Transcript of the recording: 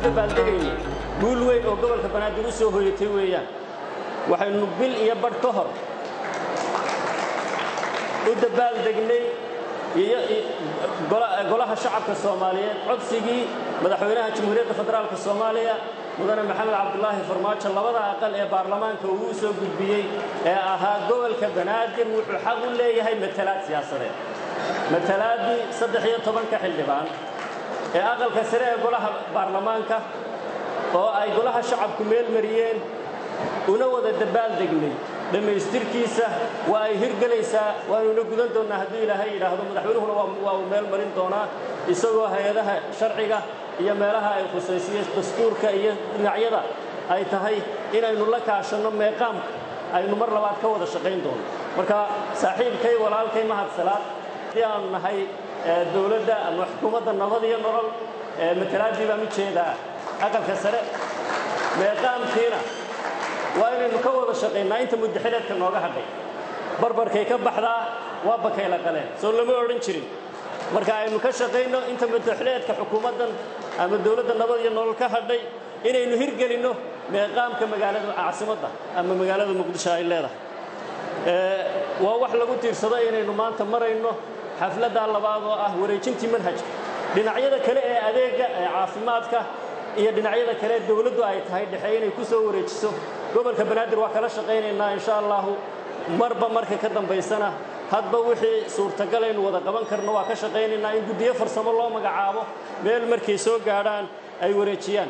dabaaldegaynay guul weyn oo gobolka Banaadir u soo hoyatay weeyaan. Waxaynu bil iyo badh ka hor u dabaaldegnay golaha shacabka Soomaaliyeed codsigii madaxweynaha Jamhuuriyadda Federaalka Soomaaliya mudane Maxamed Cabdulaahi Farmaajo labada aqal ee baarlamaanka uu soo gudbiyey ee ahaa gobolka Banaadir wuxuu xaq u leeyahay matalaad siyaasadeed. Matalaadii 13 xildhibaan ee aqalka sare ee golaha baarlamaanka oo ay golaha shacabku meel mariyeen una wada dabaaldegnay dhammaystirkiisa waa ay hirgelaysaa, waanuna gudan doonnaa hadduu Ilaahay yidhaahdo. Madaxweynuhuna waa uu meel marin doonaa isagoo hay-adaha sharciga iyo meelaha ay khusaysiyo dastuurka iyo dhinacyada ay tahay inaynu la kaashanno meeqaamka aynu mar labaad ka wada shaqayn doono. Marka saaxiibkay walaalkay Mahad Salaad, haddii aanu nahay dowladda ama xukuumadda nabad iyo nolol, matalaaddii baan u jeedaa aqalka sare, meeqaamkiina waa inaynu ka wada shaqaynaa inta muddaxileedka nooga hadhay. Barbarkay ka baxdaa waa bakayla qaleen, soo lama odhan jirin. Marka aynu ka shaqayno inta muddaxileedka xukuumaddan ama dowladda nabad iyo nolol ka hadhay inaynu hirgelinno meeqaamka magaalada caasimadda ama magaalada Muqdisho ay leedahay. Waa wax lagu tiirsado inaynu maanta marayno xafladdaa labaad oo ah wareejintii manhajka. Dhinacyada kale ee adeega ee caafimaadka iyo dhinacyada kale dowladdu ay tahay dhexe inay ku soo wareejiso gobolka Banaadir waa kala shaqaynaynaa insha Allahu. Marba marka ka dambaysana hadba wixii suurtagal aynu wada qaban karno waa ka shaqaynaynaa in guddiyo farsamo loo magacaabo meel markay soo gaadhaan ay wareejiyaan.